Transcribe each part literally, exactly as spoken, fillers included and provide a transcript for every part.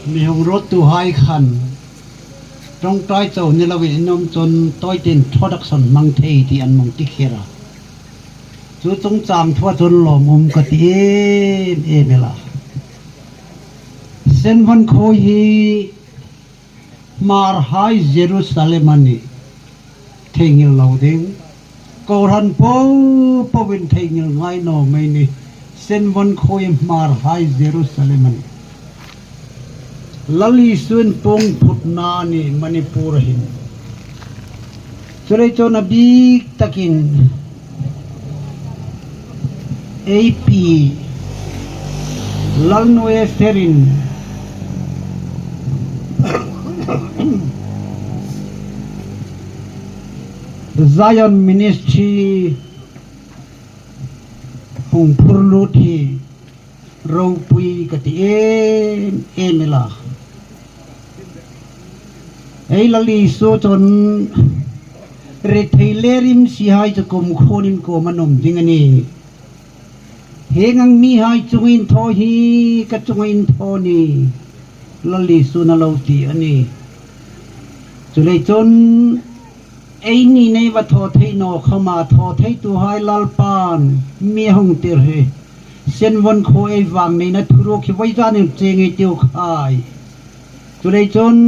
Mi hung ruottuhai khan ṭawngṭai chau ni loin an um chun tawite introduction hmang thei ti an hung ti kher a. Chu chungchang thua chun lawmum ka ti em em el a. Senvon khuo hi Hmarhai Jerusalem a nih. Theinghil lo ding. Kohran po poin theinghil ngai naw mei ni. Senvon khuo hi Hmarhai Jerusalem a nih. Lal Isu'n puong phutna a nih Manipur a hin. Chuleiin chun a bik takin A P Lalnu Esther-in Zion Ministry hung phur lut hi ropui ka ti em em el a. Ei Lal Isu chun rethei le rimsihai chu kumkhuonin kuomah an um ding a nih. Hieng ang mihai chunga inthaw hi ka chunga inthaw a nih, Lal Isu'n a lo ti a nih. Chuleiin chun eini nei va thaw thei naw khawma thaw theituhai Lalpan mi hung tir hi. Senvon khuo ei vang neina thuruk hi vawizan hin chieng ei tiu khai. Chuleiin chun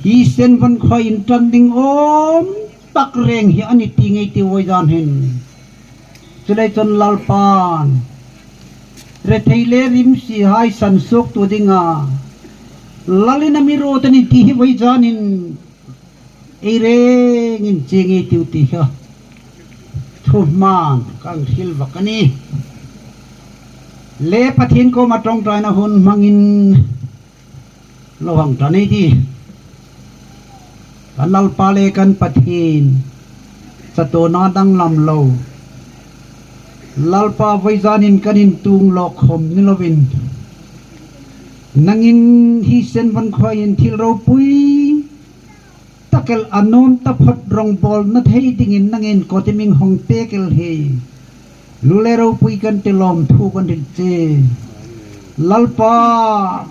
hi Senvon khuo inṭan ding awm tak reng hi a nih ti ngei tiu vawizan hin. Chuleiin chun Lalpan rethei le rimsihai sansuoktu dinga Lalin a mi ruot a nih ti hi vawizan hin ei rengin chieng ei tiu ti kha thuhmang kan hril vak a nih. Le Pathien kuoma ṭawngṭaina hun hmangin lo hang ṭan ei tih. Kan Lalpa le kan Pathien, chatuona danglam lo Lalpa, vawizan hin kan intuong lawk khawm ni loin nangin hi Senvon khuoa hin thil ropui tak el a nuom taphawt rongbawlna thei dingin nangin kawtkhar mi hung pek el hi. Lu le ropui kan ti, lawmthu kan hril che. Lalpa,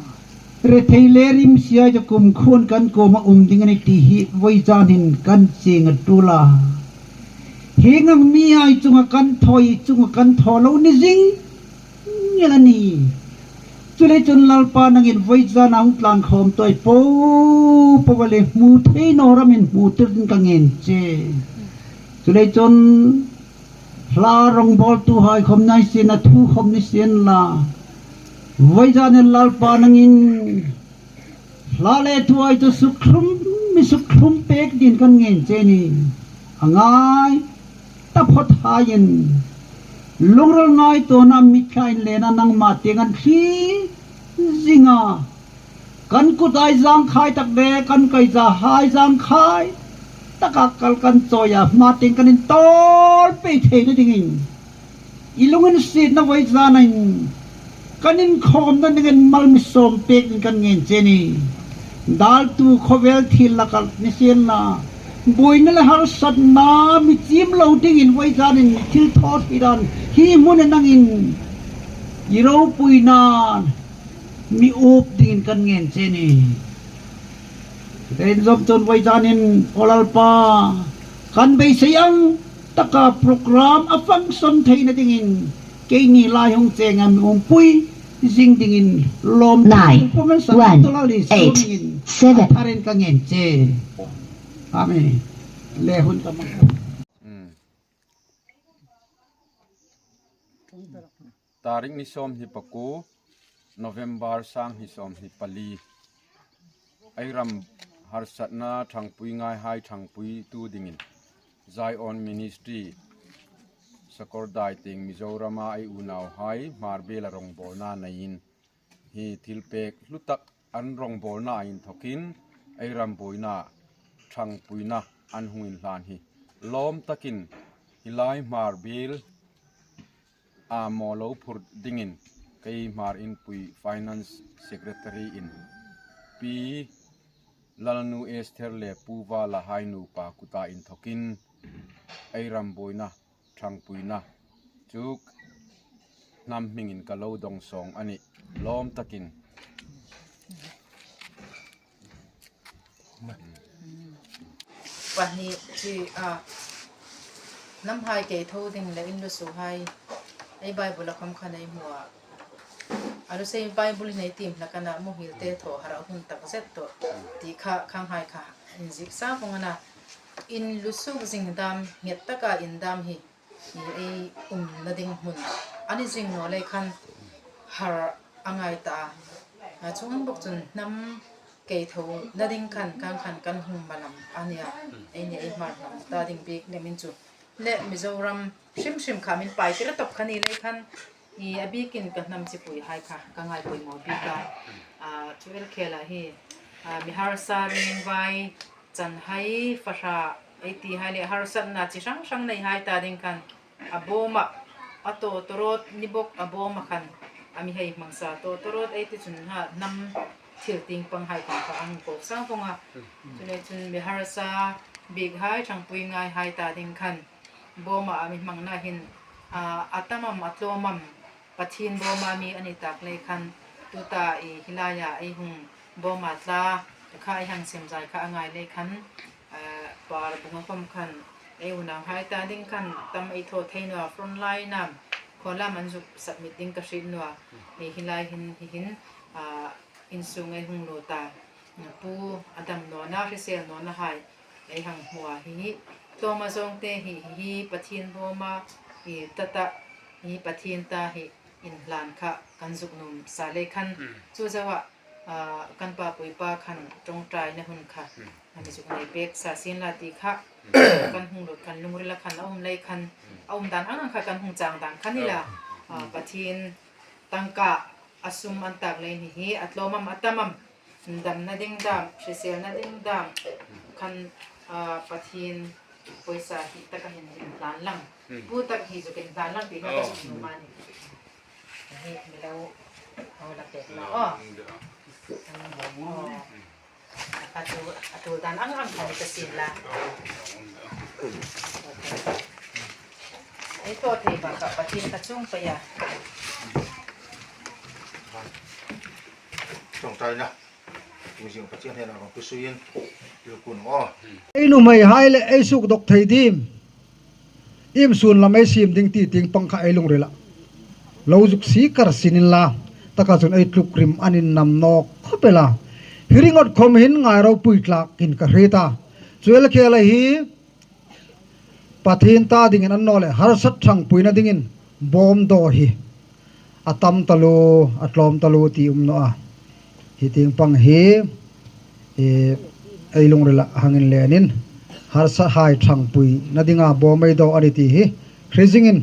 rethei le rimsihai chu kumkhuoin kan kuomah um ding a nih ti hi vawizan hin kan chieng a ṭul a. Hieng ang mihai chunga kan thaw, chunga kan thaw lo ni zing el a nih. Chuleiin chun Lalpa, nangin vawizan a hung tlan khawm tuoi po po le hmu thei naw ramin hmu tir dingin ka ngen che. Chuleiin chun hla rongbawltuhai khawm ni sien, a thu khawm ni sien la, vawizan hin Lalpa, nangin hla le thuhai chu sukhlum, mi sukhlum pek dingin kan ngen che a nih. A ngai taphawthaiin lungril ngaituona, mitthli inlena nangma tieng an thli zing a. Kan kuthai zangkhai tak le kan kaizahai zangkhai taka kal kan chawi a, hma tieng kan intawl pei theina dingin i lunginsietna vawizan hin kan inkhawmna dingin mal mi sawm pek dingin kan ngen che a nih. Daltu khawvel thil laka ni sien la, buoina le harsatna mi chim lo dingin vawizan hin thil thaw thei dan hi hmuna nangin i ropuina mi up dingin kan ngen che a nih. Chuleiin zom chun vawizan hin, aw Lalpa, kan beisei ang taka program a function theina dingin keini lai hung chenga mi umpui zing dingin lawmthu, nine, pumin san one, tula li eight, sumin seven, a tharin ka ngen che. Amen. Le hun ka mang. Tarik ni sawmhni pakuo, November, sanghni sawmhni pali. Ei ram harsatna ṭhangpui ngaihai ṭhangpuitu dingin Zion Ministry, Sakawrdai tieng Mizorama ei unauhai Hmar biela rongbawlna neiin hi thilpek hlu tak an rongbawlna inthokin ei ram buoina ṭhangpuina an hung inhlan hi lawm takin hi lai Hmar biel a maw lo phur dingin kei Hmar Inpui Finance Secretary-in Pi Lalnu Esther le Pu Vala hai nupa kuta inthokin ei ram buoina ṭhangpuina chu hnam hmingin ka lo dawngsawng a nih. Lawm takin Pahni chi a, hnamhai kei tho ding le inlusuhai ei Bible-a khawm khan ei hmu a. A lu sei Bible-in ei tiem hlak a na, muhil te thaw harah hun tak zet tawh ti kha khanghai kha inziek sa vong a na. Inlusuh zing dam, nghet taka indam hi ei umna ding hmun a ni zing naw lei khan har a ngai ta a. A chuong bawk chun hnam kei thona ding khan, kan khan kan hung malam a nia. Ei ni ei Hmar hnam ta ding bik lem in chu. Le Mizoram hrim hrim kha min pai tir tawp kha ni lei khan, i a bikin ka hnam chipuihai kha ka ngai poimaw bik a. A, chu el khela hi, a, mi harsa, ringvai, chanhai, fahra, ei tihai le harsatna chi hrang hrang neihai ta ding khan a bawma, a tawtawrawt ni bawk a bawma khan a mi hei hmangsa tawtawrawt ei ti chun ha hnam thil tieng panghai khan kha a hung kawk sang vong a. Chulei chun mi harsa bikhai, ṭhangpui ngaihai ta ding khan bawma a mi hmangna hin, a, a tam am, a tlawm am, Pathien bawma mi a ni tak lei khan, tuta i hi laia ei hung bawma tla kha ei hang sem zai kha a ngai lei khan, a, par bunga khawm khan ei unaunghai ta ding khan tam ei thaw thei naw a, front line-a khaw lam an zuk submit ding ka hriet naw a. Ei hi lai hin, hi hin, a, insung ei hung lut a. Pu a dam nawna, hrisel nawna hai ei hang hmu a. Hi hi, Tlawma Zawngte hi, hi hi Pathien bawma, hi tata, hi Pathien ta hi inhlan kha kan zuk nuom sa lei khan. Chu zoa, a, kan papui pa khan ṭawngṭaina hun kha a mi zuk nei pek sa sien la ti kha kan hung lut khan lungrila khan a um lei khan, a um dan ang ang kha kan hung chang dan kha ni la. A, Pathien tangka a sum an tak lei ni hi, a tlawm am, a tam am, damna ding dam, hriselna ding dam khan, a, Pathien pawisa hi taka hin inhlan lang. Pu tak hi zuk inhlan lang ti kha ka zuk nuom a ni. Hi mi lo, lo la pek la. Oh. Oh. A tu, a tu dan ang ang kha ni ta sien la. Ei thaw thei ba ka Pathien ka chung pa ya. Ṭawngṭaina. Pu zing Pathien hena kan pu suin. Pu kun o. Ei nuhmeihai le ei suk dok thei dim. Im sun lam ei siem ding ti tieng pang kha ei lungrila lo zuk si kar sien inla, taka chun ei tluk rim an innam nawk khawp el a. Hi ringot khawm hin ngai ropui tlak in ka hriet a. Chu el khela hi Pathien ta dingin an naw le harsat ṭhangpuina dingin bawm daw hi a tam taluo, a tlawm taluo ti um naw a. Hi tieng pang hi, e, ei lungrila hang inlenin, harsat hai ṭhangpuina dinga bawm ei daw a ni ti hi hre zingin,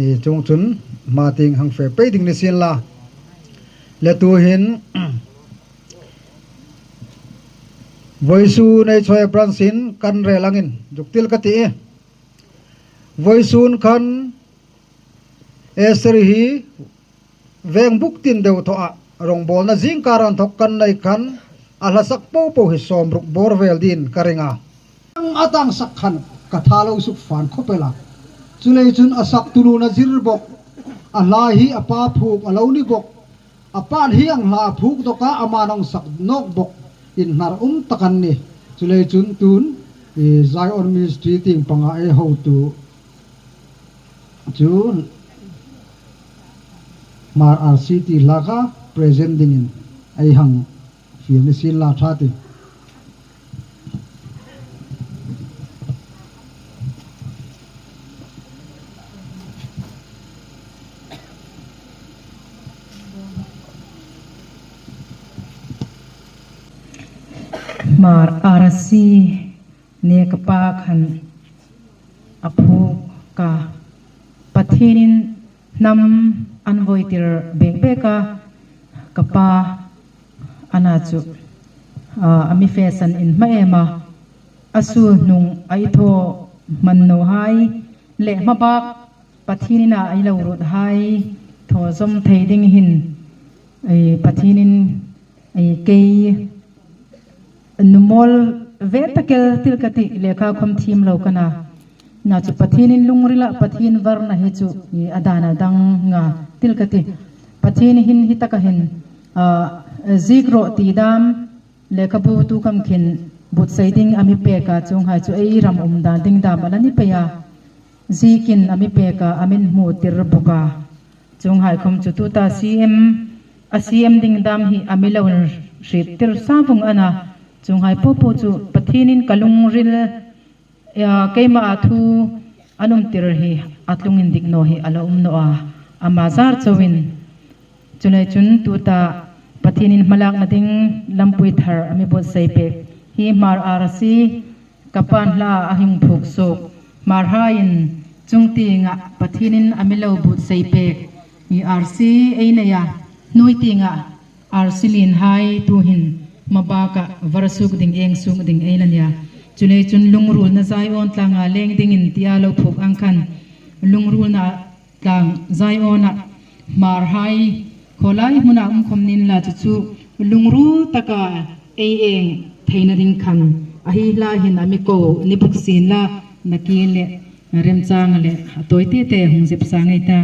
e, chuong chun hma tieng hang fe pei ding ni sien la. Le tuhin, vawisun ei Chawei Branch-in kan rel angin zuk ti el ka ti. Vawisun khan Esther hi veng buk tin deu thaw a, rongbawlna zingkar an thawk kan nei khan a hla sak po po hi sawmruk bawr vel dingin ka ring a. Ang a tang sak khan ka tha lo suk fan khawp el a. Chuleiin chun a saktu nun a zir bawk, a hla hi a pa phuok a lo ni bawk. A pa'n hi ang hla a phuok dawk a, ama'n ang sak nawk bawk, inhnar um tak an nih. Chuleiin chun tun, e, Zion Ministry tieng panga ei hotu chu Hmar R C T hla kha present dingin ei hang fiel ni sien la ṭha ti. Hmar R C ni ka pa khan a phuok ka, Pathienin hnam an vawitir bek bek a, ka pa a na chu, a, a mi fe san inhma em a, a sulhnung a i thaw hman nawhai le hmabak Pathienin a i lo ruothai thaw zawm thei ding hin, e, Pathienin, e, kei numawl ve tak el ti el ka ti, lekha khawm thiem lo ka na. Na chu Pathienin lungrila Pathien varna hi chu, e, a dan a dang nga ti el ka ti. Pathien hin hi taka hin, a, ziek rawh ti dam, lekhabu tu khawm khin Buotsai ding a mi pek a, chuonghai chu ei ram um dan ding dam a la ni pei a. Ziekin a mi pek a, a min hmu tir bawk a. Chuonghai khom chu tuta C M, a C M ding dam hi a mi lo hriet tir sa vawng a na. Chuonghai popo chu Pathienin ka lungril, eh, keima a thu an um tir hi a tlung indik naw hi a la um naw a. Ama zar chauin. Chuleiin chun tuta Pathienin hmalakna ding lampui thar a mi buotsai pek hi Hmar R C, ka pan hla a hung phuok suok. Hmarhaiin chungtienga Pathienin a mi lo buotsai pek hi R C ei nei a, hnuoitienga R C lienhai tuhin hma baka var suok ding, eng suok ding ei la nih a. Chuleiin chun Lungrulna Zion tlanga leng dingin tia lo phuok ang khan, Lungrulna Tlang Ziona Hmarhai khawlai hmuna um khom ni inla, chu chu lungruol taka ei eng theina ding khan a hi hla hin a mi ko ni bawk sien la, nakie le remchang le a tawi te te hung zep sa ngei ta.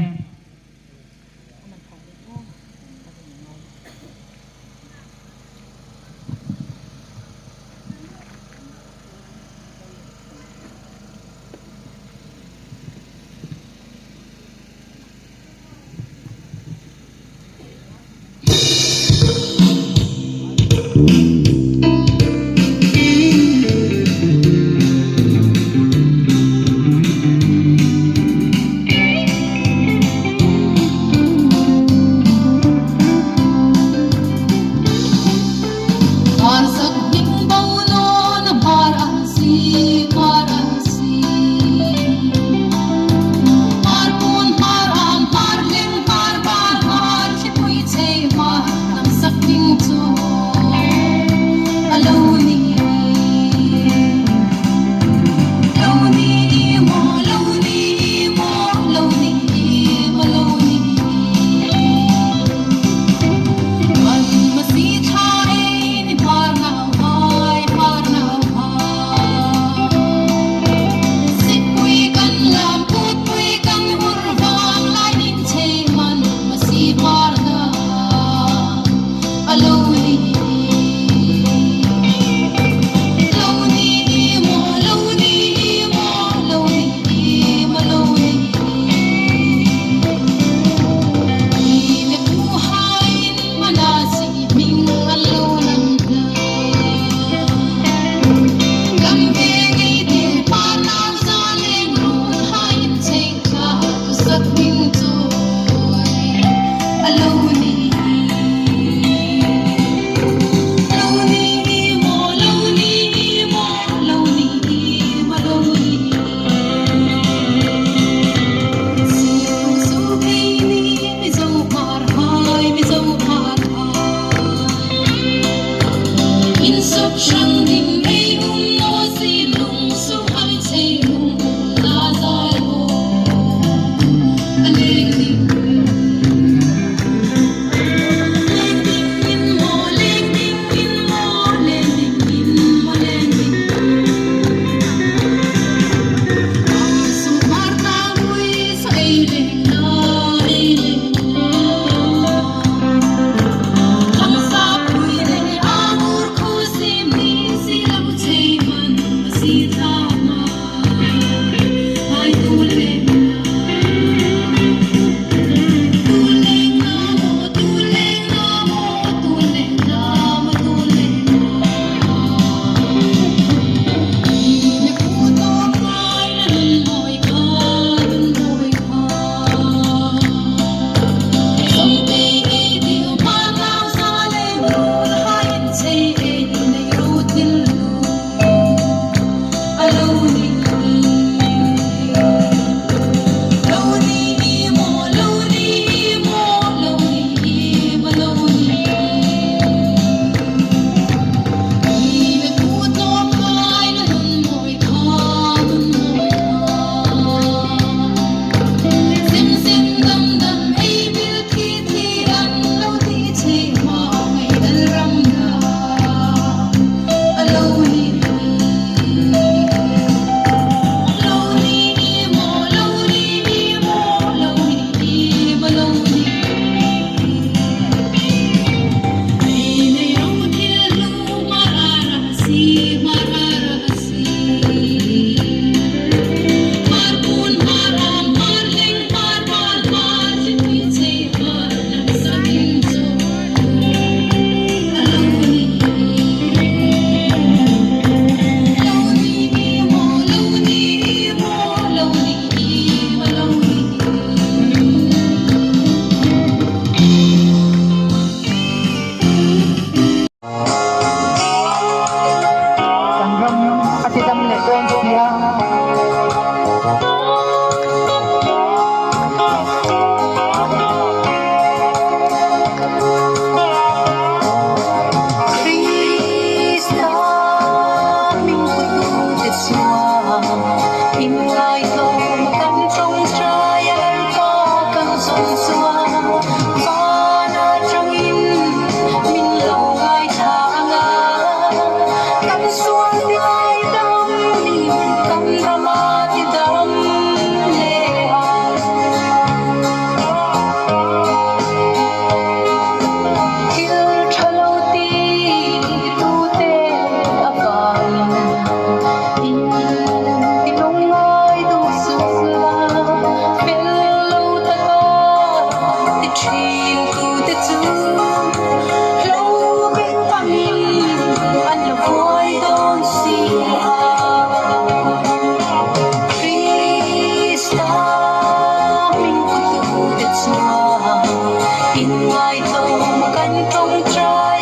Kan ṭawngṭai